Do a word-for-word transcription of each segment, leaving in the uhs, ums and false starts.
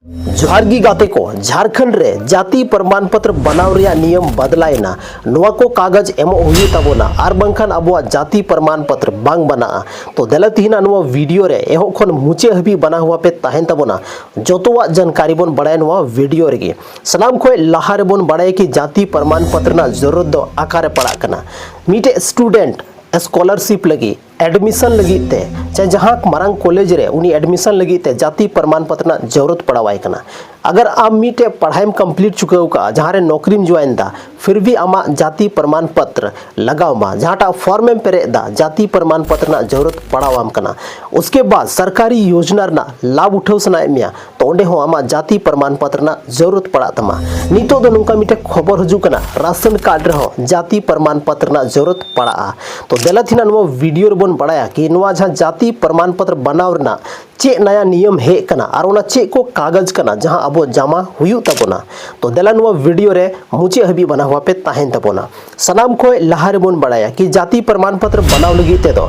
ᱡᱚᱦᱟᱨ ᱜᱮ ᱜᱟᱛᱮ ᱠᱚ, ᱡᱷᱟᱲᱠᱷᱚᱸᱰ ᱨᱮ ᱡᱟᱹᱛᱤ ᱯᱨᱚᱢᱟᱱ ᱯᱚᱛᱨᱚ ᱵᱮᱱᱟᱣ ᱨᱮᱭᱟᱜ ᱱᱤᱭᱚᱢ ᱵᱚᱫᱞᱟᱭᱮᱱᱟ᱾ ᱱᱚᱣᱟ ᱠᱚ ᱠᱟᱜᱚᱡᱽ ᱮᱢᱚᱜ ᱦᱩᱭᱩᱜ ᱛᱟᱵᱚᱱᱟ, ᱟᱨ ᱵᱟᱝᱠᱷᱟᱱ ᱟᱵᱚᱣᱟᱜ ᱡᱟᱹᱛᱤ ᱯᱨᱚᱢᱟᱱ ᱯᱚᱛᱨᱚ ᱵᱟᱝ ᱵᱮᱱᱟᱜᱼᱟ᱾ ᱛᱚ ᱫᱮᱞᱟ ᱛᱤᱦᱤᱧᱟᱜ ᱱᱚᱣᱟ ᱵᱷᱤᱰᱤᱭᱳ ᱨᱮ ᱮᱦᱚᱵ ᱠᱷᱚᱱ ᱢᱩᱪᱟᱹᱫ ᱦᱟᱹᱵᱤᱡ ᱵᱮᱱᱟᱣ ᱦᱩᱭ ᱯᱮ ᱛᱟᱦᱮᱱ ᱛᱟᱵᱚᱱᱟ᱾ ᱡᱚᱛᱚᱣᱟᱜ ᱡᱟᱱᱠᱟᱨᱤ ᱵᱚᱱ ᱵᱟᱲᱟᱭᱟ ᱱᱚᱣᱟ ᱵᱷᱤᱰᱤᱭᱳ ᱨᱮᱜᱮ᱾ ᱥᱟᱱᱟᱢ ᱠᱷᱚᱱ ᱞᱟᱦᱟ ᱨᱮᱵᱚᱱ ᱵᱟᱲᱟᱭᱟ ᱠᱤ ᱡᱟᱹᱛᱤ ᱯᱨᱚᱢᱟᱱ ᱯᱚᱛᱨᱚ ᱨᱮᱱᱟᱜ ᱡᱚᱨᱩᱨᱛ ᱫᱚ ᱚᱠᱟᱨᱮ ᱯᱟᱲᱟᱜ ᱠᱟᱱᱟ᱾ ᱢᱤᱫᱴᱮᱡ ᱥᱴᱩᱰᱮᱱᱴ ᱥᱠᱚᱞᱟᱨᱥᱤᱯ ᱞᱟᱹᱜᱤᱫ, ᱮᱰᱢᱤᱥᱚᱱ ᱞᱟᱹᱜᱤᱫ ᱛᱮ, ᱪᱟᱦᱮ ᱡᱟᱦᱟᱸ ᱢᱟᱨᱟᱝ ᱠᱚᱞᱮᱡᱽ ᱨᱮ ᱩᱱᱤ ᱮᱰᱢᱤᱥᱚᱱ ᱞᱟᱹᱜᱤᱫ ᱛᱮ ᱡᱟᱹᱛᱤ ᱯᱨᱚᱢᱟᱱ ᱯᱚᱛᱨᱚ ᱨᱮᱱᱟᱜ ᱡᱚᱨᱩᱨᱛ ᱯᱟᱲᱟᱣᱟᱭ ᱠᱟᱱᱟ᱾ ᱟᱜᱟᱨ ᱟᱢ ᱢᱤᱫᱴᱮᱡ ᱯᱟᱲᱦᱟᱭᱮᱢ ᱠᱚᱢᱯᱞᱤᱴ ᱪᱩᱠᱟᱹᱣ ᱠᱟᱜᱼᱟ, ᱡᱟᱦᱟᱸ ᱨᱮ ᱱᱚᱠᱨᱤᱢ ᱡᱚᱭᱮᱱ ᱫᱟ, ᱯᱷᱤᱨ ᱵᱷᱤ ᱟᱢᱟᱜ ᱡᱟᱹᱛᱤ ᱯᱨᱚᱢᱟᱱ ᱯᱚᱛᱨᱚ ᱞᱟᱜᱟᱣ ᱢᱟ᱾ ᱡᱟᱦᱟᱸᱴᱟᱜ ᱯᱷᱚᱨᱢ ᱮᱢ ᱯᱮᱨᱮᱡ ᱫᱟ, ᱡᱟᱹᱛᱤ ᱯᱨᱚᱢᱟᱱ ᱯᱚᱛᱨᱚ ᱨᱮᱱᱟᱜ ᱡᱚᱨᱩᱨᱛ ᱯᱟᱲᱟᱣᱟᱢ ᱠᱟᱱᱟ᱾ ᱩᱥᱠᱮ ᱵᱟᱫ ᱥᱚᱨᱠᱟᱨᱤ ᱭᱳᱡᱽᱱᱟ ᱨᱮᱱᱟᱜ ᱞᱟᱵᱷ ᱩᱴᱷᱟᱹᱣ ᱥᱟᱱᱟᱭᱮᱫ ᱢᱮᱭᱟ, ᱛᱚ ᱚᱸᱰᱮ ᱦᱚᱸ ᱟᱢᱟᱜ ᱡᱟᱹᱛᱤ ᱯᱨᱚᱢᱟᱱ ᱯᱚᱛᱨᱚ ᱨᱮᱱᱟᱜ ᱡᱚᱨᱩᱨᱛ ᱯᱟᱲᱟᱜ ᱛᱟᱢᱟ᱾ ᱱᱤᱛᱚᱜ ᱫᱚ ᱱᱚᱝᱠᱟ ᱢᱤᱫᱴᱮᱡ ᱠᱷᱚᱵᱚᱨ ᱦᱤᱡᱩᱜ ᱠᱟᱱᱟ, ᱨᱟᱥᱚᱱ ᱠᱟᱨᱰ ᱨᱮᱦᱚᱸ ᱡᱟᱹᱛᱤ ᱯᱨᱚᱢᱟᱱ ᱯᱚᱛᱨᱚ ᱨᱮᱱᱟᱜ ᱡᱚᱨᱩᱨᱛ ᱯᱟᱲᱟᱜᱼᱟ᱾ ᱛᱚ ᱫᱮᱞᱟ ᱛᱤᱦᱤᱧᱟᱜ ᱱᱚᱣᱟ ᱵᱷᱤᱰᱤᱭᱳ ᱨᱮᱵᱚᱱ ᱵᱟᱲᱟᱭᱟ ᱠᱤ ᱱᱚᱣᱟ ᱡᱟᱦᱟᱸ ᱡᱟᱹᱛᱤ ᱯᱨᱚᱢᱟᱱ ᱯᱚᱛᱨᱚ ᱵᱮᱱᱟᱣ ᱨᱮᱱᱟᱜ ᱪᱮᱫ ᱱᱟᱭᱟ ᱱᱤᱭᱚᱢ ᱦᱮᱡ ᱠᱟᱱᱟ ᱟᱨ ᱚᱱᱟ ᱪᱮᱫ ᱠᱚ ᱠᱟᱜᱚᱡᱽ ᱠᱟᱱᱟ ᱡᱟᱦᱟᱸ ᱟᱵᱚ ᱡᱟᱢᱟ ᱦᱩᱭᱩᱜ ᱛᱟᱵᱚᱱᱟ᱾ ᱛᱚ ᱫᱮᱞᱟ ᱱᱚᱣᱟ ᱵᱷᱤᱰᱤᱭᱳ ᱨᱮ ᱢᱩᱪᱟᱹᱫ ᱦᱟᱹᱵᱤᱡ ᱵᱮᱱᱟᱣ ᱦᱩᱭ ᱯᱮ ᱛᱟᱦᱮᱱ ᱛᱟᱵᱚᱱᱟ᱾ ᱥᱟᱱᱟᱢ ᱠᱷᱚᱱ ᱞᱟᱦᱟ ᱨᱮᱵᱚᱱ ᱵᱟᱲᱟᱭᱟ ᱠᱤ ᱡᱟᱹᱛᱤ ᱯᱨᱚᱢᱟᱱ ᱯᱚᱛᱨᱚ ᱵᱮᱱᱟᱣ ᱞᱟᱹᱜᱤᱫ ᱛᱮᱫᱚ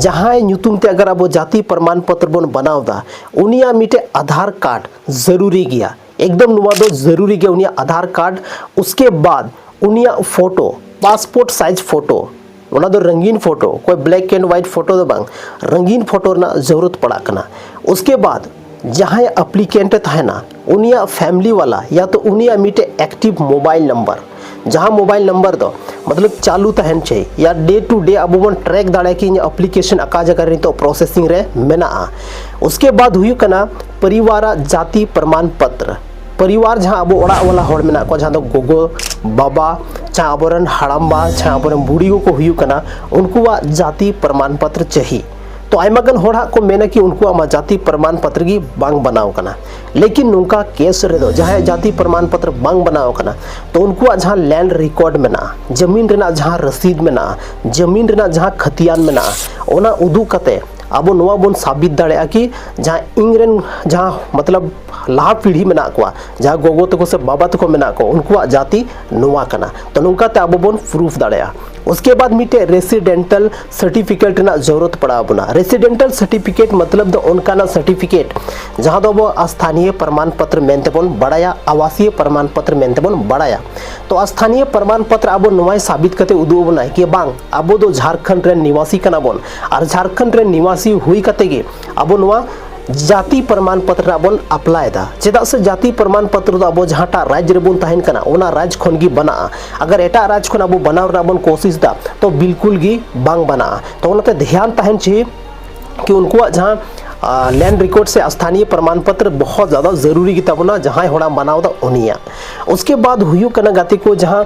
ᱡᱟᱦᱟᱸᱭ ᱧᱩᱛᱩᱢ ᱛᱮ ᱟᱜᱟᱨ ᱟᱵᱚ ᱡᱟᱹᱛᱤ ᱯᱨᱚᱢᱟᱱ ᱯᱚᱛᱨᱚ ᱵᱚᱱ ᱵᱮᱱᱟᱣ ᱮᱫᱟ, ᱩᱱᱤᱭᱟᱜ ᱢᱤᱫᱴᱮᱡ ᱟᱫᱷᱟᱨ ᱠᱟᱨᱰ ᱡᱟᱹᱨᱩᱨᱤ ᱜᱮᱭᱟ᱾ ᱮᱠᱫᱚᱢ ᱱᱚᱣᱟ ᱫᱚ ᱡᱟᱹᱨᱩᱨᱤ ᱜᱮᱭᱟ, ᱩᱱᱤᱭᱟᱜ ᱟᱫᱷᱟᱨ ᱠᱟᱨᱰ, ᱩᱥᱠᱮ ᱵᱟᱫ ᱩᱱᱤᱭᱟᱜ ᱯᱷᱳᱴᱳ, ᱯᱟᱥᱯᱳᱨᱴ ᱥᱟᱭᱤᱡᱽ ᱯᱷᱳᱴᱳ, ᱚᱱᱟ ᱫᱚ ᱨᱚᱝᱜᱤᱱ photo, ᱠᱳᱭ black and white photo ᱫᱚ ᱵᱟᱝ, ᱨᱚᱝᱜᱤᱱ ᱯᱷᱳᱴᱳ ᱨᱮᱱᱟᱜ ᱡᱟᱹᱨᱩᱨᱛ ᱯᱟᱲᱟᱜ ᱠᱟᱱᱟ᱾ ᱩᱥᱠᱮ ᱵᱟᱫ ᱡᱟᱦᱟᱸᱭ ᱟᱯᱞᱤᱠᱮᱱᱴ ᱮ ᱛᱟᱦᱮᱱᱟ, ᱩᱱᱤᱭᱟᱜ ᱯᱷᱮᱢᱤᱞᱤ ᱣᱟᱞᱟ ᱭᱟ ᱛᱚ ᱩᱱᱤᱭᱟᱜ ᱢᱤᱫᱴᱮᱡ ᱮᱠᱴᱤᱵᱷ ᱢᱳᱵᱟᱭᱤᱞ ᱱᱟᱢᱵᱟᱨ, ᱡᱟᱦᱟᱸ ᱢᱳᱵᱟᱭᱤᱞ ᱱᱟᱢᱵᱟᱨ ᱫᱚ ᱢᱚᱛᱞᱚᱵ ᱪᱟᱞᱩ ᱛᱟᱦᱮᱱ ᱪᱟᱹᱦᱤ, ᱭᱟ ᱰᱮ ᱴᱩ ᱰᱮ ᱟᱵᱚ ᱵᱚᱱ ᱴᱨᱮᱠ ᱫᱟᱲᱮᱭᱟᱜᱼᱟ ᱠᱤ ᱤᱧᱟᱹᱜ ᱟᱯᱞᱤᱠᱮᱥᱚᱱ ᱚᱠᱟ ᱡᱟᱭᱜᱟ ᱨᱮ ᱱᱤᱛᱚᱜ ᱯᱨᱚᱥᱮᱥᱤᱝ ᱨᱮ ᱢᱮᱱᱟᱜᱼᱟ᱾ ᱩᱥᱠᱮ ᱵᱟᱫ ᱦᱩᱭᱩᱜ ᱠᱟᱱᱟ ᱯᱚᱨᱤᱣᱟᱨᱟᱜ ᱡᱟᱹᱛᱤ ᱯᱨᱚᱢᱟᱱ ᱯᱚᱛᱨᱚ᱾ ᱯᱚᱨᱤᱣᱟᱨ ᱡᱟᱦᱟᱸ ᱟᱵᱚ ᱚᱲᱟᱜ ᱣᱟᱞᱟ ᱦᱚᱲ ᱢᱮᱱᱟᱜ ᱠᱚᱣᱟ, ᱡᱟᱦᱟᱸ ᱫᱚ ᱜᱚᱜᱚ, ᱵᱟᱵᱟ, ᱪᱟᱦᱮ ᱟᱵᱚᱨᱮᱱ ᱦᱟᱲᱟᱢᱵᱟ, ᱪᱟᱦᱮ ᱟᱵᱚᱨᱮᱱ ᱵᱩᱰᱤ ᱜᱚ ᱠᱚ ᱦᱩᱭᱩᱜ ᱠᱟᱱᱟ, ᱩᱱᱠᱩᱣᱟᱜ ᱡᱟᱹᱛᱤ ᱯᱨᱚᱢᱟᱱ ᱯᱚᱛᱨᱚ ᱪᱟᱹᱦᱤ᱾ ᱛᱚ ᱟᱭᱢᱟ ᱜᱟᱱ ᱦᱚᱲ ᱦᱟᱸᱜ ᱠᱚ ᱢᱮᱱᱟ ᱠᱤ ᱩᱱᱠᱩᱣᱟᱜ ᱢᱟ ᱡᱟᱹᱛᱤ ᱯᱨᱚᱢᱟᱱ ᱯᱚᱛᱨᱚ ᱜᱮ ᱵᱟᱝ ᱵᱮᱱᱟᱣ ᱠᱟᱱᱟ, ᱞᱮᱠᱤᱱ ᱱᱚᱝᱠᱟ ᱠᱮᱥ ᱨᱮᱫᱚ ᱡᱟᱦᱟᱸᱭᱟᱜ ᱡᱟᱹᱛᱤ ᱯᱨᱚᱢᱟᱱ ᱯᱚᱛᱨᱚ ᱵᱟᱝ ᱵᱮᱱᱟᱣ ᱠᱟᱱᱟ, ᱛᱚ ᱩᱱᱠᱩᱣᱟᱜ ᱡᱟᱦᱟᱸ ᱞᱮᱱᱰ ᱨᱮᱠᱚᱨᱰ ᱢᱮᱱᱟᱜᱼᱟ, ᱡᱟᱢᱤᱱ ᱨᱮᱱᱟᱜ ᱡᱟᱦᱟᱸ ᱨᱚᱥᱤᱫ ᱢᱮᱱᱟᱜᱼᱟ, ᱡᱟᱢᱤᱱ ᱨᱮᱱᱟᱜ ᱡᱟᱦᱟᱸ ᱠᱷᱟᱛᱤᱭᱟᱱ ᱢᱮᱱᱟᱜᱼᱟ, ᱚᱱᱟ ᱩᱫᱩᱜ ᱠᱟᱛᱮ ᱟᱵᱚ ᱱᱚᱣᱟ ᱵᱚᱱ ᱥᱟᱵᱤᱛ ᱫᱟᱲᱮᱭᱟᱜᱼᱟ ᱠᱤ ᱡᱟᱦᱟᱸ ᱤᱧ ᱨᱮᱱ ᱡᱟᱦᱟᱸ ᱢᱚᱛᱞᱚᱵ ᱞᱟᱦᱟ ᱯᱤᱲᱦᱤ ᱢᱮᱱᱟᱜ ᱠᱚᱣᱟ, ᱡᱟᱦᱟᱸ ᱜᱚᱜᱚ ᱛᱟᱠᱚ ᱥᱮ ᱵᱟᱵᱟ ᱛᱟᱠᱚ ᱢᱮᱱᱟᱜ ᱠᱚᱣᱟ, ᱩᱱᱠᱩᱣᱟᱜ ᱡᱟᱹᱛᱤ ᱱᱚᱣᱟ ᱠᱟᱱᱟ᱾ ᱛᱚ ᱱᱚᱝᱠᱟᱛᱮ ᱟᱵᱚ ᱵᱚᱱ ᱯᱨᱩᱯᱷ ᱫᱟᱲᱮᱭᱟᱜᱼᱟ᱾ ᱩᱥᱠᱮ ᱵᱟᱫ ᱢᱤᱫᱴᱮᱡ ᱨᱮᱥᱤᱰᱮᱱᱴᱟᱞ ᱥᱟᱨᱴᱤᱯᱷᱤᱠᱮᱴ ᱨᱮᱱᱟᱜ ᱡᱚᱨᱩᱨᱚᱛ ᱯᱟᱲᱟᱣ ᱵᱚᱱᱟ᱾ ᱨᱮᱥᱤᱰᱮᱱᱴᱟᱞ ᱥᱟᱨᱴᱤᱯᱷᱤᱠᱮᱴ ᱢᱚᱛᱞᱚᱵ ᱫᱚ ᱚᱱᱠᱟᱱᱟᱜ ᱥᱟᱨᱴᱤᱯᱷᱤᱠᱮᱴ ᱡᱟᱦᱟᱸ ᱫᱚ ᱟᱵᱚ ᱥᱛᱷᱟᱱᱤᱭᱚ ᱯᱨᱚᱢᱟᱱ ᱯᱚᱛᱨᱚ ᱢᱮᱱᱛᱮ ᱵᱚᱱ ᱵᱟᱲᱟᱭᱟ, ᱟᱵᱟᱥᱤᱭᱚ ᱯᱨᱚᱢᱟᱱ ᱯᱚᱛᱨᱚ ᱢᱮᱱᱛᱮ ᱵᱚᱱ ᱵᱟᱲᱟᱭᱟ᱾ ᱛᱚ ᱥᱛᱷᱟᱱᱤᱭᱚ ᱯᱨᱚᱢᱟᱱ ᱯᱚᱛᱨᱚ ᱟᱵᱚ ᱱᱚᱣᱟᱭ ᱥᱟᱵᱤᱛ ᱠᱟᱛᱮ ᱩᱫᱩᱜ ᱟᱵᱚᱱᱟᱭ ᱠᱤ ᱵᱟᱝ, ᱟᱵᱚ ᱫᱚ ᱡᱷᱟᱲᱠᱷᱚᱸᱰ ᱨᱮᱱ ᱱᱤᱣᱟᱥᱤ ᱠᱟᱱᱟ ᱵᱚᱱ, ᱟᱨ ᱡᱷᱟᱲᱠᱷᱚᱸᱰ ᱨᱮᱱ ᱱᱤᱣᱟᱥᱤ ᱦᱩᱭ ᱠᱟᱛᱮ ᱜᱮ ᱟᱵᱚ ᱱᱚᱣᱟ ᱡᱟᱹᱛᱤ ᱯᱨᱚᱢᱟᱱ ᱯᱚᱛᱨᱚ ᱨᱮᱱᱟᱜ ᱵᱚᱱ ᱟᱯᱞᱟᱭ ᱮᱫᱟ᱾ ᱪᱮᱫᱟᱜ ᱥᱮ ᱡᱟᱹᱛᱤ ᱯᱨᱚᱢᱟᱱ ᱯᱚᱛᱨᱚ ᱫᱚ ᱟᱵᱚ ᱡᱟᱦᱟᱸᱴᱟᱜ ᱨᱟᱡᱽ ᱨᱮᱵᱚᱱ ᱛᱟᱦᱮᱱ ᱠᱟᱱᱟ, ᱚᱱᱟ ᱨᱟᱡᱽ ᱠᱷᱚᱱ ᱜᱮ ᱵᱮᱱᱟᱜᱼᱟ᱾ ᱟᱜᱟᱨ ᱮᱴᱟᱜ ᱨᱟᱡᱽ ᱠᱷᱚᱱ ᱟᱵᱚ ᱵᱮᱱᱟᱣ ᱨᱮᱱᱟᱜ ᱵᱚᱱ ᱠᱳᱥᱤᱥ ᱮᱫᱟ, ᱛᱚ ᱵᱤᱞᱠᱩᱞ ᱜᱮ ᱵᱟᱝ ᱵᱮᱱᱟᱜᱼᱟ᱾ ᱛᱚ ᱚᱱᱟᱛᱮ ᱫᱷᱮᱭᱟᱱ ᱛᱟᱦᱮᱱ ᱪᱟᱦᱤᱭᱮ ᱠᱤ ᱩᱱᱠᱩᱣᱟᱜ ᱡᱟᱦᱟᱸ ᱞᱮᱱᱰ ᱨᱮᱠᱚᱨᱰ ᱥᱮ ᱥᱛᱷᱟᱱᱤᱭᱚ ᱯᱨᱚᱢᱟᱱ ᱯᱚᱛᱨᱚ ᱵᱚᱦᱚᱛ ᱡᱟᱫᱟ ᱡᱟᱹᱨᱩᱨᱤ ᱜᱮ ᱛᱟᱵᱚᱱᱟ, ᱡᱟᱦᱟᱸᱭ ᱦᱚᱲᱟᱜ ᱵᱮᱱᱟᱣ ᱮᱫᱟ ᱩᱱᱤᱭᱟᱜ᱾ ᱩᱥᱠᱮ ᱵᱟᱫ ᱦᱩᱭᱩᱜ ᱠᱟᱱᱟ ᱜᱟᱛᱮ ᱠᱚ, ᱡᱟᱦᱟᱸ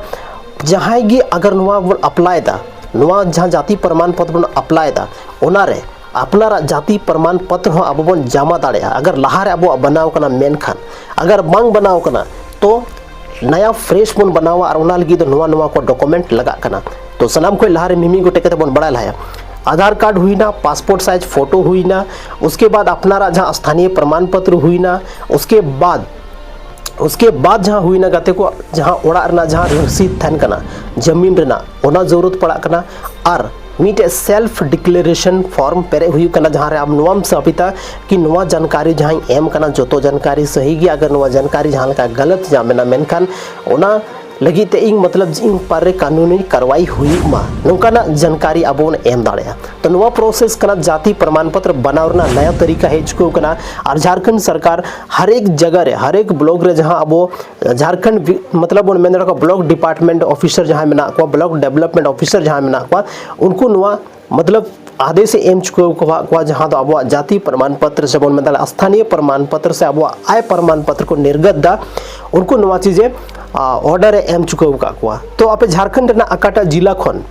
ᱡᱟᱦᱟᱸᱭ ᱜᱮ ᱟᱜᱟᱨ ᱱᱚᱣᱟ ᱵᱚᱱ ᱟᱯᱞᱟᱭ ᱮᱫᱟ, ᱱᱚᱣᱟ ᱡᱟᱦᱟᱸ ᱡᱟᱹᱛᱤ ᱯᱨᱚᱢᱟᱱ ᱯᱚᱛᱨᱚ ᱵᱚᱱ ᱟᱯᱞᱟᱭ ᱮᱫᱟ, ᱚᱱᱟᱨᱮ ᱟᱯᱱᱟᱨᱟᱜ ᱡᱟᱹᱛᱤ ᱯᱨᱚᱢᱟᱱ ᱯᱚᱛᱨᱚ ᱦᱚᱸ ᱟᱵᱚ ᱵᱚᱱ ᱡᱟᱢᱟ ᱫᱟᱲᱮᱭᱟᱜᱼᱟ, ᱟᱜᱟᱨ ᱞᱟᱦᱟᱨᱮ ᱟᱵᱚᱣᱟᱜ ᱵᱮᱱᱟᱣ ᱠᱟᱱᱟ᱾ ᱢᱮᱱᱠᱷᱟᱱ ᱟᱜᱟᱨ ᱵᱟᱝ ᱵᱮᱱᱟᱣ ᱠᱟᱱᱟ, ᱛᱚ ᱱᱟᱭᱟ ᱯᱷᱨᱮᱥ ᱵᱚᱱ ᱵᱮᱱᱟᱣᱟ, ᱟᱨ ᱚᱱᱟ ᱞᱟᱹᱜᱤᱫ ᱫᱚ ᱱᱚᱣᱟ ᱱᱚᱣᱟ ᱠᱚ ᱰᱚᱠᱩᱢᱮᱱᱴ ᱞᱟᱜᱟᱜ ᱠᱟᱱᱟ᱾ ᱛᱚ ᱥᱟᱱᱟᱢ ᱠᱷᱚᱱ ᱞᱟᱦᱟᱨᱮ ᱢᱤᱢᱤᱫ ᱜᱚᱴᱮᱡ ᱠᱟᱛᱮ ᱵᱚᱱ ᱵᱟᱲᱟᱭ ᱞᱟᱦᱟᱭᱟ᱾ ᱟᱫᱷᱟᱨ ᱠᱟᱨᱰ ᱦᱩᱭᱱᱟ, ᱯᱟᱥᱯᱳᱨᱴ ᱥᱟᱭᱤᱡᱽ ᱯᱷᱳᱴᱳ ᱦᱩᱭᱱᱟ, ᱩᱥᱠᱮ ᱵᱟᱫ ᱟᱯᱱᱟᱨᱟᱜ ᱡᱟᱦᱟᱸ ᱥᱛᱷᱟᱱᱤᱭᱚ ᱯᱨᱚᱢᱟᱱ ᱯᱚᱛᱨᱚ ᱦᱩᱭᱱᱟ, ᱩᱥᱠᱮ ᱵᱟᱫ ᱩᱥᱠᱮ ᱵᱟᱫ ᱡᱟᱦᱟᱸ ᱦᱩᱭᱱᱟ ᱜᱟᱛᱮ ᱠᱚ, ᱡᱟᱦᱟᱸ ᱚᱲᱟᱜ ᱨᱮᱱᱟᱜ ᱡᱟᱦᱟᱸ ᱨᱚᱥᱤᱫ ᱛᱟᱦᱮᱱ ᱠᱟᱱᱟ ᱡᱟᱢᱤᱱ ᱨᱮᱱᱟᱜ, ᱚᱱᱟ ᱡᱟᱹᱨᱩᱨᱚᱛ ᱯᱟᱲᱟᱜ ᱠᱟᱱᱟ᱾ ᱟᱨ ᱢᱤᱫᱴᱮᱡ ᱥᱮᱞᱯᱷ ᱰᱤᱠᱞᱟᱨᱮᱥᱚᱱ ᱯᱷᱚᱨᱢ ᱯᱮᱨᱮᱡ ᱦᱩᱭᱩᱜ ᱠᱟᱱᱟ, ᱡᱟᱦᱟᱸ ᱨᱮ ᱟᱢ ᱱᱚᱣᱟᱢ ᱥᱟᱵᱤᱛᱟ ᱠᱤ ᱱᱚᱣᱟ ᱡᱟᱱᱠᱟᱨᱤ ᱡᱟᱦᱟᱸᱧ ᱮᱢ ᱠᱟᱱᱟ ᱡᱚᱛᱚ ᱡᱟᱱᱠᱟᱨᱤ ᱥᱟᱹᱦᱤ ᱜᱮᱭᱟ᱾ ᱟᱜᱟᱨ ᱱᱚᱣᱟ ᱡᱟᱱᱠᱟᱨᱤ ᱡᱟᱦᱟᱸ ᱞᱮᱠᱟ ᱜᱟᱞᱟᱛ ᱡᱟᱦᱟᱸ ᱢᱮᱱᱟᱜᱼᱟ, ᱢᱮᱱᱠᱷᱟᱱ ᱚᱱᱟ ᱞᱟᱹᱜᱤᱫ ᱛᱮ ᱤᱧ ᱢᱚᱛᱞᱚᱵ ᱤᱧ ᱯᱟᱨ ᱨᱮ ᱠᱟᱹᱱᱩᱱᱤ ᱠᱟᱨᱣᱟᱭ ᱦᱩᱭᱩᱜ ᱢᱟ, ᱱᱚᱝᱠᱟᱱᱟᱜ ᱡᱟᱱᱠᱟᱨᱤ ᱟᱵᱚ ᱵᱚᱱ ᱮᱢ ᱫᱟᱲᱮᱭᱟᱜᱼᱟ᱾ ᱛᱚ ᱱᱚᱣᱟ ᱯᱨᱚᱥᱮᱥ ᱠᱟᱱᱟ, ᱡᱟᱹᱛᱤ ᱯᱨᱚᱢᱟᱱ ᱯᱚᱛᱨᱚ ᱵᱮᱱᱟᱣ ᱨᱮᱱᱟᱜ ᱱᱟᱭᱟ ᱛᱟᱹᱨᱤᱠᱟ ᱦᱮᱡ ᱪᱩᱠᱟᱹᱣ ᱠᱟᱱᱟ᱾ ᱟᱨ ᱡᱷᱟᱲᱠᱷᱚᱸᱰ ᱥᱚᱨᱠᱟᱨ ᱦᱟᱨ ᱮᱠ ᱡᱟᱭᱜᱟ ᱨᱮ, ᱦᱟᱨ ᱮᱠ ᱵᱞᱚᱠ ᱨᱮ ᱡᱟᱦᱟᱸ ᱟᱵᱚ ᱡᱷᱟᱲᱠᱷᱚᱸᱰ ᱵᱤ-, ᱢᱚᱛᱞᱚᱵ ᱵᱚᱱ ᱢᱮᱱ ᱫᱟᱲᱮᱭᱟᱜᱼᱟ ᱵᱞᱚᱠ ᱰᱤᱯᱟᱨᱴᱢᱮᱱᱴ ᱚᱯᱷᱤᱥᱟᱨ ᱡᱟᱦᱟᱸᱭ ᱢᱮᱱᱟᱜ ᱠᱚᱣᱟ, ᱵᱞᱚᱠ ᱰᱮᱵᱷᱞᱚᱯᱢᱮᱱᱴ ᱚᱯᱷᱤᱥᱟᱨ ᱡᱟᱦᱟᱸᱭ ᱢᱮᱱᱟᱜ ᱠᱚᱣᱟ, ᱩᱱᱠᱩ ᱱᱚᱣᱟ ᱢᱚᱛᱞᱚᱵ ᱟᱫᱮᱥ ᱮ ᱮᱢ ᱪᱩᱠᱟᱹᱣ ᱟᱠᱟᱫ ᱠᱚᱣᱟ, ᱡᱟᱦᱟᱸ ᱫᱚ ᱟᱵᱚᱣᱟᱜ ᱡᱟᱹᱛᱤ ᱯᱨᱚᱢᱟᱱ ᱯᱚᱛᱨᱚ ᱥᱮ ᱵᱚᱱ ᱢᱮᱱ ᱫᱟᱲᱮᱭᱟᱜᱼᱟ ᱥᱛᱷᱟᱱᱤᱭᱚ ᱯᱨᱚᱢᱟᱱ ᱯᱚᱛᱨᱚ ᱥᱮ ᱟᱵᱚᱣᱟᱜ ᱟᱭ ᱯᱨᱚᱢᱟᱱ ᱯᱚᱛᱨᱚ ᱠᱚ ᱱᱤᱨᱜᱚᱛ ᱮᱫᱟ, ᱩᱱᱠᱩ ᱱᱚᱣᱟ ᱪᱤᱡᱮ ᱚᱨᱰᱟᱨ ᱮ ᱮᱢ ᱪᱩᱠᱟᱹᱣ ᱟᱠᱟᱫ ᱠᱚᱣᱟ᱾ ᱛᱚ ᱟᱯᱮ ᱡᱷᱟᱲᱠᱷᱚᱸᱰ ᱨᱮᱱᱟᱜ ᱚᱠᱟᱴᱟᱜ ᱡᱤᱞᱟ ᱠᱷᱚᱱ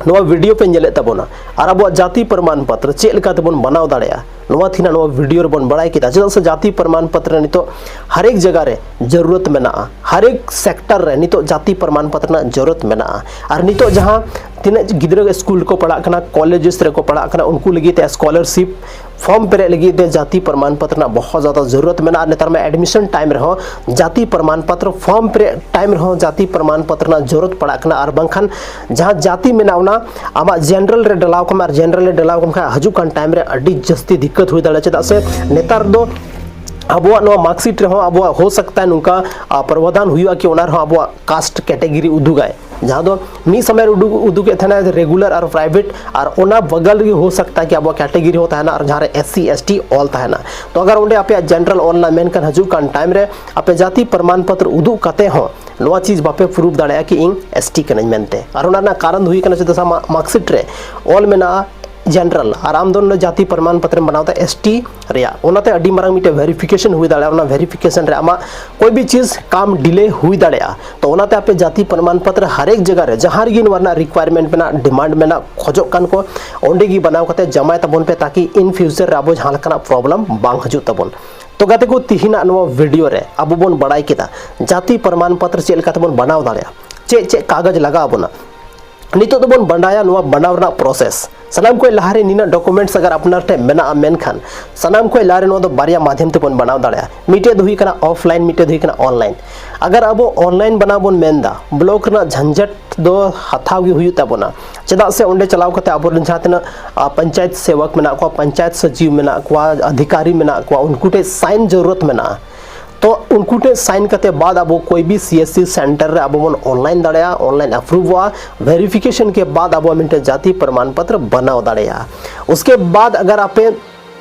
ᱱᱚᱣᱟ ᱵᱷᱤᱰᱤᱭᱳ ᱯᱮ ᱧᱮᱞᱮᱫ ᱛᱟᱵᱚᱱᱟ ᱟᱨ ᱟᱵᱚᱣᱟᱜ ᱡᱟᱹᱛᱤ ᱯᱨᱚᱢᱟᱱ ᱯᱚᱛᱨᱚ ᱪᱮᱫ ᱞᱮᱠᱟ ᱛᱮᱵᱚᱱ ᱵᱮᱱᱟᱣ ᱫᱟᱲᱮᱭᱟᱜᱼᱟ, ᱱᱚᱣᱟ ᱛᱮᱦᱮᱧᱟᱜ ᱱᱚᱣᱟ ᱵᱷᱤᱰᱤᱭᱳ ᱨᱮᱵᱚᱱ ᱵᱟᱲᱟᱭ ᱠᱮᱫᱟ᱾ ᱪᱮᱫᱟᱜ ᱥᱮ ᱡᱟᱹᱛᱤ ᱯᱨᱚᱢᱟᱱ ᱯᱚᱛᱨᱚ ᱱᱤᱛᱚᱜ ᱦᱟᱨᱮᱠ ᱡᱟᱭᱜᱟ ᱨᱮ ᱡᱟᱹᱨᱩᱨᱟᱛ ᱢᱮᱱᱟᱜᱼᱟ, ᱦᱟᱨᱮᱠ ᱥᱮᱠᱴᱚᱨ ᱨᱮ ᱱᱤᱛᱚᱜ ᱡᱟᱹᱛᱤ ᱯᱨᱚᱢᱟᱱ ᱯᱚᱛᱨᱚ ᱨᱮᱱᱟᱜ ᱡᱟᱹᱨᱩᱨᱟᱛ ᱢᱮᱱᱟᱜᱼᱟ᱾ ᱟᱨ ᱱᱤᱛᱚᱜ ᱡᱟᱦᱟᱸ ᱛᱤᱱᱟᱹᱜ ᱜᱤᱫᱽᱨᱟᱹ ᱥᱠᱩᱞ ᱨᱮᱠᱚ ᱯᱟᱲᱦᱟᱜ ᱠᱟᱱᱟ, ᱠᱚᱞᱮᱡᱽ ᱨᱮᱠᱚ ᱯᱟᱲᱦᱟᱜ ᱠᱟᱱᱟ, ᱩᱱᱠᱩ ᱞᱟᱹᱜᱤᱫ ᱛᱮ ᱥᱠᱚᱞᱟᱨᱥᱤᱯ ᱯᱷᱚᱨᱢ ᱯᱮᱨᱮᱡ ᱞᱟᱹᱜᱤᱫ ᱛᱮ ᱡᱟᱹᱛᱤ ᱯᱨᱚᱢᱟᱱ ᱯᱚᱛᱨᱚ ᱨᱮᱱᱟᱜ ᱵᱚᱦᱩᱛ ᱡᱟᱫᱟ ᱡᱟᱹᱨᱩᱨᱟᱛ ᱢᱮᱱᱟᱜᱼᱟ᱾ ᱟᱨ ᱱᱮᱛᱟᱨ ᱢᱟ ᱮᱰᱢᱤᱥᱚᱱ ᱴᱟᱭᱤᱢ ᱨᱮᱦᱚᱸ ᱡᱟᱹᱛᱤ ᱯᱨᱚᱢᱟᱱ ᱯᱚᱛᱨᱚ ᱯᱷᱚᱨᱢ ᱯᱮᱨᱮᱡ ᱴᱟᱭᱤᱢ ᱨᱮᱦᱚᱸ ᱡᱟᱹᱛᱤ ᱯᱨᱚᱢᱟᱱ ᱯᱚᱛᱨᱚ ᱨᱮᱱᱟᱜ ᱡᱟᱹᱨᱩᱨᱟᱛ ᱯᱟᱲᱟᱜ ᱠᱟᱱᱟ᱾ ᱟᱨ ᱵᱟᱝᱠᱷᱟᱱ ᱡᱟᱦᱟᱸ ᱡᱟᱹᱛᱤ ᱢᱮᱱᱟᱜᱼᱟ, ᱚᱱᱟ ᱟᱢᱟᱜ ᱡᱮᱱᱟᱨᱮᱞ ᱨᱮ ᱰᱟᱞᱟᱣ ᱠᱟᱢᱟ, ᱟᱨ ᱡᱮᱱᱟᱨᱮᱞ ᱨᱮ ᱰᱟᱞᱟᱣ ᱠᱟᱢ ᱠᱷᱟᱱ ᱦᱤᱡᱩᱜ ᱠᱟᱱ ᱴᱟᱭᱤᱢ ᱨᱮ ᱟᱹᱰᱤ ᱡᱟᱹᱥᱛᱤ ᱫᱤᱠᱠᱟᱛ ᱦᱩᱭ ᱫᱟᱲᱮᱭᱟᱜᱼᱟ᱾ ᱪᱮᱫᱟᱜ ᱥᱮ ᱱᱮᱛᱟᱨ ᱫᱚ ᱟᱵᱚᱣᱟᱜ ᱱᱚᱣᱟ ᱢᱟᱨᱠᱥᱤᱴ ᱨᱮᱦᱚᱸ ᱟᱵᱚᱣᱟᱜ ᱦᱳ ᱥᱟᱠᱛᱟ ᱦᱟᱭ ᱱᱚᱝᱠᱟ, ᱟ, ᱯᱨᱚᱵᱷᱟᱫᱟᱱ ᱦᱩᱭᱩᱜᱼᱟ ᱠᱤ ᱚᱱᱟ ᱨᱮᱦᱚᱸ ᱟᱵᱚᱣᱟᱜ ᱠᱟᱥᱴ ᱠᱮᱴᱮᱜᱚᱨᱤ ᱩᱫᱩᱜᱟᱭ᱾ ᱡᱟᱦᱟᱸ ᱫᱚ ᱢᱤᱫ ᱥᱚᱢᱚᱭ ᱨᱮ ᱩᱫᱩᱜ, ᱩᱫᱩᱜᱮᱫ ᱛᱟᱦᱮᱱᱟ ᱨᱮᱜᱩᱞᱟᱨ ᱟᱨ ᱯᱨᱟᱭᱵᱷᱮᱴ, ᱟᱨ ᱚᱱᱟ ᱵᱚᱜᱚᱞ ᱨᱮᱜᱮ ᱦᱳ ᱥᱟᱠᱛᱟ ᱦᱟᱭ ᱠᱤ ᱟᱵᱚᱣᱟᱜ ᱠᱮᱴᱮᱜᱚᱨᱤ ᱦᱚᱸ ᱛᱟᱦᱮᱱᱟ, ᱟᱨ ᱡᱟᱦᱟᱸ ᱨᱮ ᱮᱥ ᱥᱤ, ᱮᱥ ᱴᱤ ᱚᱞ ᱛᱟᱦᱮᱱᱟ᱾ ᱛᱚ ᱟᱜᱟᱨ ᱚᱸᱰᱮ ᱟᱯᱮᱭᱟᱜ ᱡᱮᱱᱟᱨᱮᱞ ᱚᱞ ᱮᱱᱟ, ᱢᱮᱱᱠᱷᱟᱱ ᱦᱤᱡᱩᱜ ᱠᱟᱱ ᱴᱟᱭᱤᱢ ᱨᱮ ᱟᱯᱮ ᱡᱟᱹᱛᱤ ᱯᱨᱚᱢᱟᱱ ᱯᱚᱛᱨᱚ ᱩᱫᱩᱜ ᱠᱟᱛᱮ ᱦᱚᱸ ᱱᱚᱣᱟ ᱪᱤᱡᱽ ᱵᱟᱯᱮ ᱯᱨᱩᱯᱷ ᱫᱟᱲᱮᱭᱟᱜᱼᱟ ᱠᱤ ᱤᱧ ᱮᱥ ᱴᱤ ᱠᱟᱹᱱᱟᱹᱧ ᱢᱮᱱᱛᱮ᱾ ᱟᱨ ᱚᱱᱟ ᱨᱮᱱᱟᱜ ᱠᱟᱨᱚᱱ ᱫᱚ ᱦᱩᱭᱩᱜ ᱠᱟᱱᱟ, ᱪᱮᱫᱟᱜ ᱥᱮ ᱟᱢᱟᱜ ᱢᱟᱨᱠᱥᱤᱴ ᱨᱮ ᱚᱞ ᱢᱮᱱᱟᱜᱼᱟ ᱡᱮᱱᱟᱨᱮᱞ, ᱟᱨ ᱟᱢ ᱫᱚ ᱱᱚᱰᱮ ᱡᱟᱹᱛᱤ ᱯᱨᱚᱢᱟᱱ ᱯᱚᱛᱨᱚᱢ ᱵᱮᱱᱟᱣ ᱮᱫᱟ ᱮᱥ ᱴᱤ ᱨᱮᱭᱟᱜ, ᱚᱱᱟᱛᱮ ᱟᱹᱰᱤ ᱢᱟᱨᱟᱝ ᱢᱤᱫᱴᱮᱱ ᱵᱷᱮᱨᱤᱯᱷᱤᱠᱮᱥᱚᱱ ᱦᱩᱭ ᱫᱟᱲᱮᱭᱟᱜᱼᱟ᱾ ᱚᱱᱟ ᱵᱷᱮᱨᱤᱯᱷᱤᱠᱮᱥᱚᱱ ᱨᱮ ᱟᱢᱟᱜ ᱠᱚᱭ ᱵᱷᱤ ᱪᱤᱡᱽ ᱠᱟᱢ ᱰᱤᱞᱮ ᱦᱩᱭ ᱫᱟᱲᱮᱭᱟᱜᱼᱟ᱾ ᱛᱚ ᱚᱱᱟᱛᱮ ᱟᱯᱮ ᱡᱟᱹᱛᱤ ᱯᱨᱚᱢᱟᱱ ᱯᱚᱛᱨᱚ ᱦᱟᱨᱮᱠ ᱡᱟᱭᱜᱟ ᱨᱮ ᱡᱟᱦᱟᱸ ᱨᱮᱜᱮ ᱱᱚᱣᱟ ᱨᱮᱱᱟᱜ ᱨᱤᱠᱣᱟᱭᱟᱨᱢᱮᱱᱴ ᱢᱮᱱᱟᱜ, ᱰᱤᱢᱟᱱᱰ ᱢᱮᱱᱟᱜ, ᱠᱷᱚᱡᱚᱜ ᱠᱟᱱ ᱠᱚ, ᱚᱸᱰᱮ ᱜᱮ ᱵᱮᱱᱟᱣ ᱠᱟᱛᱮ ᱡᱚᱢᱟᱭ ᱛᱟᱵᱚᱱ ᱯᱮ, ᱛᱟᱠᱤ ᱤᱱ ᱯᱷᱤᱭᱩᱪᱟᱨ ᱨᱮ ᱟᱵᱚ ᱡᱟᱦᱟᱸ ᱞᱮᱠᱟᱱᱟᱜ ᱯᱨᱚᱵᱞᱮᱢ ᱵᱟᱝ ᱦᱤᱡᱩᱜ ᱛᱟᱵᱚᱱ᱾ ᱛᱚ ᱜᱟᱛᱮ ᱠᱚ, ᱛᱤᱦᱤᱧᱟᱜ ᱱᱚᱣᱟ ᱵᱷᱤᱰᱤᱭᱳ ᱨᱮ ᱟᱵᱚ ᱵᱚᱱ ᱵᱟᱲᱟᱭ ᱠᱮᱫᱟ ᱡᱟᱹᱛᱤ ᱯᱨᱚᱢᱟᱱ ᱯᱚᱛᱨᱚ ᱪᱮᱫ ᱞᱮᱠᱟ ᱛᱮᱵᱚᱱ ᱵᱮᱱᱟᱣ ᱫᱟᱲᱮᱭᱟᱜᱼᱟ, ᱪᱮᱫ ᱪᱮᱫ ᱠᱟᱜᱚᱡᱽ ᱞᱟᱜᱟᱣ ᱟᱵᱚᱱᱟ᱾ ᱱᱤᱛᱚᱜ ᱫᱚᱵᱚᱱ ᱵᱟᱰᱟᱭᱟ ᱱᱚᱣᱟ ᱵᱮᱱᱟᱣ ᱨᱮᱱᱟᱜ ᱯᱨᱚᱥᱮᱥ᱾ ᱥᱟᱱᱟᱢ ᱠᱷᱚᱱ ᱞᱟᱦᱟᱨᱮ ᱱᱤᱱᱟᱹᱜ ᱰᱚᱠᱩᱢᱮᱱᱴᱥ ᱟᱜᱟᱨ ᱟᱯᱱᱟᱨ ᱴᱷᱮᱱ ᱢᱮᱱᱟᱜᱼᱟ, ᱢᱮᱱᱠᱷᱟᱱ ᱥᱟᱱᱟᱢ ᱠᱷᱚᱱ ᱞᱟᱦᱟᱨᱮ ᱱᱚᱣᱟ ᱫᱚ ᱵᱟᱨᱭᱟ ᱢᱟᱫᱷᱭᱚᱢ ᱛᱮᱵᱚᱱ ᱵᱮᱱᱟᱣ ᱫᱟᱲᱮᱭᱟᱜᱼᱟ᱾ ᱢᱤᱫᱴᱮᱡ ᱫᱚ ᱦᱩᱭᱩᱜ ᱠᱟᱱᱟ ᱚᱯᱷᱞᱟᱭᱤᱱ, ᱢᱤᱫᱴᱮᱡ ᱫᱚ ᱦᱩᱭᱩᱜ ᱠᱟᱱᱟ ᱚᱱᱞᱟᱭᱤᱱ᱾ ᱟᱜᱟᱨ ᱟᱵᱚ ᱚᱱᱞᱟᱭᱤᱱ ᱵᱮᱱᱟᱣ ᱵᱚᱱ ᱢᱮᱱᱫᱟ, ᱵᱞᱚᱠ ᱨᱮᱱᱟᱜ ᱡᱷᱟᱧᱡᱷᱟᱴ ᱫᱚ ᱦᱟᱛᱟᱣ ᱜᱮ ᱦᱩᱭᱩᱜ ᱛᱟᱵᱚᱱᱟ᱾ ᱪᱮᱫᱟᱜ ᱥᱮ ᱚᱸᱰᱮ ᱪᱟᱞᱟᱣ ᱠᱟᱛᱮ ᱟᱵᱚᱨᱮᱱ ᱡᱟᱦᱟᱸ ᱛᱤᱱᱟᱹᱜ, ᱟ, ᱯᱚᱧᱪᱟᱭᱮᱛ ᱥᱮᱵᱚᱠ ᱢᱮᱱᱟᱜ ᱠᱚᱣᱟ, ᱯᱚᱧᱪᱟᱭᱮᱛ ᱥᱚᱪᱤᱵᱽ ᱢᱮᱱᱟᱜ ᱠᱚᱣᱟ, ᱚᱫᱷᱤᱠᱟᱨᱤ ᱢᱮᱱᱟᱜ ᱠᱚᱣᱟ, ᱩᱱᱠᱩ ᱴᱷᱮᱱ ᱥᱟᱭᱤᱱ ᱡᱟᱹᱨᱩᱨᱟᱛ ᱢᱮᱱᱟᱜᱼᱟ᱾ ᱛᱚ ᱩᱱᱠᱩ ᱴᱷᱮᱱ ᱥᱟᱭᱤᱱ ᱠᱟᱛᱮ ᱵᱟᱫ ᱟᱵᱚ ᱠᱳᱭ ᱵᱷᱤ ᱥᱤ ᱮᱥ ᱥᱤ ᱥᱮᱱᱴᱟᱨ ᱨᱮ ᱟᱵᱚ ᱵᱚᱱ ᱚᱱᱞᱟᱭᱤᱱ ᱫᱟᱲᱮᱭᱟᱜᱼᱟ, ᱚᱱᱞᱟᱭᱤᱱ ᱟᱯᱨᱩᱵᱷᱚᱜᱼᱟ, ᱵᱷᱮᱨᱤᱯᱷᱤᱠᱮᱥᱚᱱ ᱠᱮ ᱵᱟᱫ ᱟᱵᱚ ᱢᱤᱫᱴᱮᱱ ᱡᱟᱹᱛᱤ ᱯᱨᱚᱢᱟᱱ ᱯᱚᱛᱨᱚ ᱵᱮᱱᱟᱣ ᱫᱟᱲᱮᱭᱟᱜᱼᱟ᱾ ᱩᱥᱠᱮ ᱵᱟᱫ ᱟᱜᱟᱨ ᱟᱯᱮ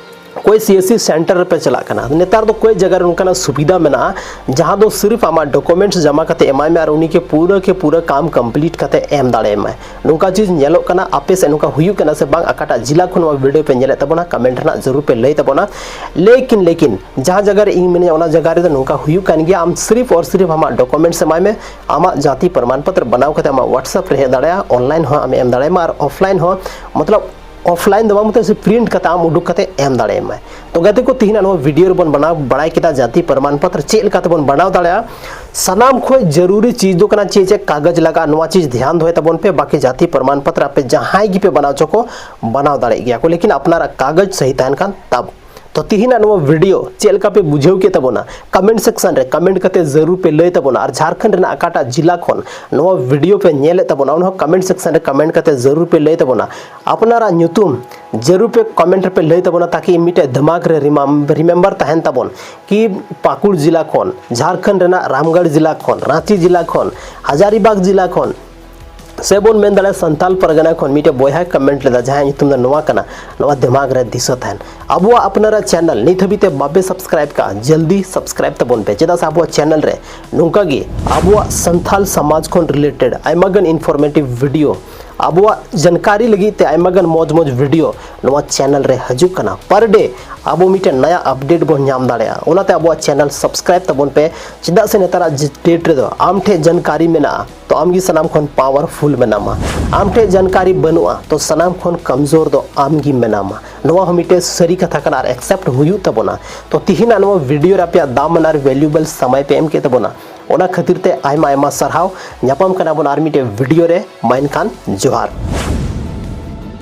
ᱠᱳᱭ ᱥᱤ ᱮᱥ ᱥᱤ ᱥᱮᱱᱴᱟᱨ ᱨᱮᱯᱮ ᱪᱟᱞᱟᱜ ᱠᱟᱱᱟ, ᱱᱮᱛᱟᱨ ᱫᱚ ᱠᱚᱭᱮᱠ ᱡᱟᱭᱜᱟ ᱨᱮ ᱱᱚᱝᱠᱟᱱᱟᱜ ᱥᱩᱵᱤᱫᱷᱟ ᱢᱮᱱᱟᱜᱼᱟ, ᱡᱟᱦᱟᱸ ᱫᱚ ᱥᱤᱨᱯ ᱟᱢᱟᱜ ᱰᱚᱠᱩᱢᱮᱱᱴᱥ ᱡᱚᱢᱟ ᱠᱟᱛᱮ ᱮᱢᱟᱭ ᱢᱮ ᱟᱨ ᱩᱱᱤ ᱠᱮ ᱯᱩᱨᱟᱹ ᱠᱮ ᱯᱩᱨᱟᱹ ᱠᱟᱢ ᱠᱚᱢᱯᱞᱤᱴ ᱠᱟᱛᱮ ᱮᱢ ᱫᱟᱲᱮᱭᱟᱢᱟᱭ᱾ ᱱᱚᱝᱠᱟ ᱪᱤᱡᱽ ᱧᱮᱞᱚᱜ ᱠᱟᱱᱟ, ᱟᱯᱮ ᱥᱮᱫ ᱱᱚᱝᱠᱟ ᱦᱩᱭᱩᱜ ᱠᱟᱱᱟ ᱥᱮ ᱵᱟᱝ? ᱚᱠᱟᱴᱟᱜ ᱡᱮᱞᱟ ᱠᱷᱚᱱ ᱱᱚᱣᱟ ᱵᱷᱤᱰᱤᱭᱳ ᱯᱮ ᱧᱮᱞᱮᱫ ᱛᱟᱵᱚᱱᱟ, ᱠᱚᱢᱮᱱᱴ ᱨᱮᱱᱟᱜ ᱡᱟᱹᱨᱩᱲ ᱯᱮ ᱞᱟᱹᱭ ᱛᱟᱵᱚᱱᱟ᱾ ᱞᱮᱠᱤᱱ, ᱞᱮᱠᱤᱱ ᱡᱟᱦᱟᱸ ᱡᱟᱭᱜᱟ ᱨᱮ ᱤᱧ ᱢᱤᱱᱟᱹᱧᱟ, ᱚᱱᱟ ᱡᱟᱭᱜᱟ ᱨᱮᱫᱚ ᱱᱚᱝᱠᱟ ᱦᱩᱭᱩᱜ ᱠᱟᱱ ᱜᱮᱭᱟ᱾ ᱟᱢ ᱥᱤᱨᱯ ᱟᱨ ᱥᱤᱨᱯ ᱟᱢᱟᱜ ᱰᱚᱠᱩᱢᱮᱱᱴᱥ ᱮᱢᱟᱭ ᱢᱮ, ᱟᱢᱟᱜ ᱡᱟᱹᱛᱤ ᱯᱨᱚᱢᱟᱱ ᱯᱚᱛᱨᱚ ᱵᱮᱱᱟᱣ ᱠᱟᱛᱮ ᱟᱢᱟᱜ ᱣᱟᱴᱥᱮᱯ ᱨᱮ ᱦᱮᱡ ᱫᱟᱲᱮᱭᱟᱜᱼᱟ, ᱚᱱᱞᱟᱭᱤᱱ ᱦᱚᱸ ᱟᱢ ᱮᱢ ᱫᱟᱲᱮᱭᱟᱢᱟ ᱟᱨ ᱚᱯᱷᱞᱟᱭᱤᱱ ᱦᱚᱸ, ᱢᱚᱛᱞᱚᱵ ᱚᱯᱷᱞᱟᱭᱤᱱ ᱫᱚ ᱵᱟᱝ, ᱢᱚᱛᱞᱚᱵ ᱥᱮ ᱯᱨᱤᱱᱴ ᱠᱟᱛᱮ ᱟᱢ ᱩᱰᱩᱠ ᱠᱟᱛᱮ ᱮᱢ ᱫᱟᱲᱮᱭᱟᱢᱟ᱾ ᱛᱚ ᱜᱟᱛᱮ ᱠᱚ, ᱛᱤᱦᱤᱧ ᱱᱚᱣᱟ ᱵᱷᱤᱰᱤᱭᱳ ᱨᱮᱵᱚᱱ ᱵᱟᱲᱟᱭ ᱠᱮᱫᱟ ᱡᱟᱹᱛᱤ ᱯᱨᱚᱢᱟᱱ ᱯᱚᱛᱨᱚ ᱪᱮᱫ ᱞᱮᱠᱟ ᱛᱮᱵᱚᱱ ᱵᱮᱱᱟᱣ ᱫᱟᱲᱮᱭᱟᱜᱼᱟ᱾ ᱥᱟᱱᱟᱢ ᱠᱷᱚᱱ ᱡᱟᱹᱨᱩᱨᱤ ᱪᱤᱡᱽ ᱫᱚ ᱠᱟᱱᱟ ᱪᱮᱫ ᱪᱮᱫ ᱠᱟᱜᱚᱡᱽ ᱞᱟᱜᱟᱜᱼᱟ, ᱱᱚᱣᱟ ᱪᱤᱡᱽ ᱫᱷᱮᱭᱟᱱ ᱫᱚᱦᱚᱭ ᱛᱟᱵᱚᱱ ᱯᱮ᱾ ᱵᱟᱠᱤ ᱡᱟᱹᱛᱤ ᱯᱨᱚᱢᱟᱱ ᱯᱚᱛᱨᱚ ᱟᱯᱮ ᱡᱟᱦᱟᱸᱭ ᱜᱮᱯᱮ ᱵᱮᱱᱟᱣ ᱦᱚᱪᱚ ᱠᱚ, ᱵᱮᱱᱟᱣ ᱫᱟᱲᱮᱭᱟᱜ ᱜᱮᱭᱟ ᱠᱚ, ᱞᱮᱠᱤᱱ ᱟᱯᱱᱟᱨᱟᱜ ᱠᱟᱜᱚᱡᱽ ᱥᱟᱹᱦᱤ ᱛᱟᱦᱮᱱ ᱠᱷᱟᱱ ᱛᱟᱵ᱾ ᱛᱚ ᱛᱤᱦᱤᱧᱟᱜ ᱱᱚᱣᱟ ᱵᱷᱤᱰᱤᱭᱳ ᱪᱮᱫ ᱞᱮᱠᱟ ᱯᱮ ᱵᱩᱡᱷᱟᱹᱣ ᱠᱮᱫ ᱛᱟᱵᱚᱱᱟ, ᱠᱚᱢᱮᱱᱴ ᱥᱮᱠᱥᱚᱱ ᱨᱮ ᱠᱚᱢᱮᱱᱴ ᱠᱟᱛᱮ ᱡᱟᱹᱨᱩᱨ ᱯᱮ ᱞᱟᱹᱭ ᱛᱟᱵᱚᱱᱟ᱾ ᱟᱨ ᱡᱷᱟᱲᱠᱷᱚᱸᱰ ᱨᱮᱱᱟᱜ ᱚᱠᱟᱴᱟᱜ ᱡᱮᱞᱟ ᱠᱷᱚᱱ ᱱᱚᱣᱟ ᱵᱷᱤᱰᱤᱭᱳ ᱯᱮ ᱧᱮᱞᱮᱫ ᱛᱟᱵᱚᱱᱟ, ᱚᱱᱟ ᱦᱚᱸ ᱠᱚᱢᱮᱱᱴ ᱥᱮᱠᱥᱚᱱ ᱨᱮ ᱠᱚᱢᱮᱱᱴ ᱠᱟᱛᱮ ᱡᱟᱹᱨᱩᱨ ᱯᱮ ᱞᱟᱹᱭ ᱛᱟᱵᱚᱱᱟ᱾ ᱟᱯᱱᱟᱨᱟᱜ ᱧᱩᱛᱩᱢ ᱡᱟᱹᱨᱩᱲ ᱯᱮ ᱠᱚᱢᱮᱱᱴ ᱨᱮᱯᱮ ᱞᱟᱹᱭ ᱛᱟᱵᱚᱱᱟ, ᱛᱟᱠᱤ ᱢᱤᱫᱴᱮᱡ ᱫᱤᱢᱟᱜᱽ ᱨᱮ ᱨᱤᱢᱮᱢᱵᱟᱨ ᱛᱟᱦᱮᱱ ᱛᱟᱵᱚᱱ ᱠᱤ ᱯᱟᱹᱠᱩᱲ ᱡᱮᱞᱟ ᱠᱷᱚᱱ, ᱡᱷᱟᱲᱠᱷᱚᱸᱰ ᱨᱮᱱᱟᱜ ᱨᱟᱢᱜᱚᱲ ᱡᱮᱞᱟ ᱠᱷᱚᱱ, ᱨᱟᱸᱪᱤ ᱡᱮᱞᱟ ᱠᱷᱚᱱ, ᱦᱟᱡᱟᱨᱤᱵᱟᱜᱽ ᱡᱮᱞᱟ ᱠᱷᱚᱱ, ᱥᱮ ᱵᱚᱱ ᱢᱮᱱ ᱫᱟᱲᱮᱭᱟᱜᱼᱟ ᱥᱟᱱᱛᱟᱞ ᱯᱟᱨᱜᱟᱱᱟ ᱠᱷᱚᱱ ᱢᱤᱫᱴᱮᱡ ᱵᱚᱭᱦᱟᱭ ᱠᱚᱢᱮᱱᱴ ᱞᱮᱫᱟ, ᱡᱟᱦᱟᱸᱭᱟᱜ ᱧᱩᱛᱩᱢ ᱫᱚ ᱱᱚᱣᱟ ᱠᱟᱱᱟ, ᱱᱚᱣᱟ ᱫᱤᱢᱟᱜᱽ ᱨᱮ ᱫᱤᱥᱟᱹ ᱛᱟᱦᱮᱱ᱾ ᱟᱵᱚᱣᱟᱜ ᱟᱯᱱᱟᱨᱟᱜ ᱪᱮᱱᱮᱞ ᱱᱤᱛ ᱦᱟᱹᱵᱤᱡ ᱛᱮ ᱵᱟᱯᱮ ᱥᱟᱵᱥᱠᱨᱟᱭᱤᱵ ᱠᱟᱜᱼᱟ, ᱡᱚᱞᱫᱤ ᱥᱟᱵᱥᱠᱨᱟᱭᱤᱵ ᱛᱟᱵᱚᱱ ᱯᱮ, ᱪᱮᱫᱟᱜ ᱥᱮ ᱟᱵᱚᱣᱟᱜ ᱪᱮᱱᱮᱞ ᱨᱮ ᱱᱚᱝᱠᱟ ᱜᱮ ᱟᱵᱚᱣᱟᱜ ᱥᱟᱱᱛᱟᱞ ᱥᱚᱢᱟᱡᱽ ᱠᱷᱚᱱ ᱨᱤᱞᱮᱴᱮᱰ ᱟᱭᱢᱟ ᱜᱟᱱ ᱤᱱᱯᱷᱚᱨᱢᱮᱴᱤᱵᱷ ᱵᱷᱤᱰᱤᱭᱳ, ᱟᱵᱚᱣᱟᱜ ᱡᱟᱱᱠᱟᱨᱤ ᱞᱟᱹᱜᱤᱫ ᱛᱮ ᱟᱭᱢᱟ ᱜᱟᱱ ᱢᱚᱡᱽ ᱢᱚᱡᱽ ᱵᱷᱤᱰᱤᱭᱳ ᱱᱚᱣᱟ ᱪᱮᱱᱮᱞ ᱨᱮ ᱦᱤᱡᱩᱜ ᱠᱟᱱᱟ᱾ ᱯᱟᱨ ᱰᱮ ᱟᱵᱚ ᱢᱤᱫᱴᱮᱱ ᱱᱟᱭᱟ ᱟᱯᱰᱮᱴ ᱵᱚᱱ ᱧᱟᱢ ᱫᱟᱲᱮᱭᱟᱜᱼᱟ᱾ ᱚᱱᱟᱛᱮ ᱟᱵᱚᱣᱟᱜ ᱪᱮᱱᱮᱞ ᱥᱟᱵᱥᱠᱨᱟᱭᱤᱵ ᱛᱟᱵᱚᱱ ᱯᱮ, ᱪᱮᱫᱟᱜ ᱥᱮ ᱱᱮᱛᱟᱨᱟᱜ ᱰᱮᱴ ᱨᱮᱫᱚ ᱟᱢ ᱴᱷᱮᱱ ᱡᱟᱱᱠᱟᱨᱤ ᱢᱮᱱᱟᱜᱼᱟ, ᱛᱚ ᱟᱢ ᱜᱮ ᱥᱟᱱᱟᱢ ᱠᱷᱚᱱ ᱯᱟᱣᱟᱨᱯᱷᱩᱞ ᱢᱮᱱᱟᱢᱟ᱾ ᱟᱢ ᱴᱷᱮᱱ ᱡᱟᱱᱠᱟᱨᱤ ᱵᱟᱹᱱᱩᱜᱼᱟ, ᱛᱚ ᱥᱟᱱᱟᱢ ᱠᱷᱚᱱ ᱠᱚᱢᱡᱳᱨ ᱫᱚ ᱟᱢ ᱜᱮ ᱢᱮᱱᱟᱢᱟ᱾ ᱱᱚᱣᱟ ᱦᱚᱸ ᱢᱤᱫᱴᱮᱱ ᱥᱟᱹᱨᱤ ᱠᱟᱛᱷᱟ ᱠᱟᱱᱟ ᱟᱨ ᱮᱠᱥᱮᱯᱴ ᱦᱩᱭᱩᱜ ᱛᱟᱵᱚᱱᱟ᱾ ᱛᱚ ᱛᱤᱦᱤᱧᱟᱜ ᱱᱚᱣᱟ ᱵᱷᱤᱰᱤᱭᱳ ᱨᱮ ᱟᱯᱮᱭᱟᱜ ᱫᱟᱢᱟᱱ ᱟᱨ ᱵᱷᱮᱞᱩᱭᱮᱵᱚᱞ ᱥᱚᱢᱚᱭ ᱯᱮ ᱮᱢ ᱠᱮᱫ ᱛᱟᱵᱚᱱᱟ, ᱚᱱᱟ ᱠᱷᱟᱹᱛᱤᱨ ᱛᱮ ᱟᱭᱢᱟ ᱟᱭᱢᱟ ᱥᱟᱨᱦᱟᱣ᱾ ᱧᱟᱯᱟᱢ ᱠᱟᱱᱟ ᱵᱚᱱ ᱟᱨ ᱢᱤᱫᱴᱮᱱ ᱵᱷᱤᱰᱤᱭᱳ ᱨᱮ᱾ ᱢᱟ ᱮᱱᱠᱷᱟᱱ ᱡᱚᱦᱟᱨ᱾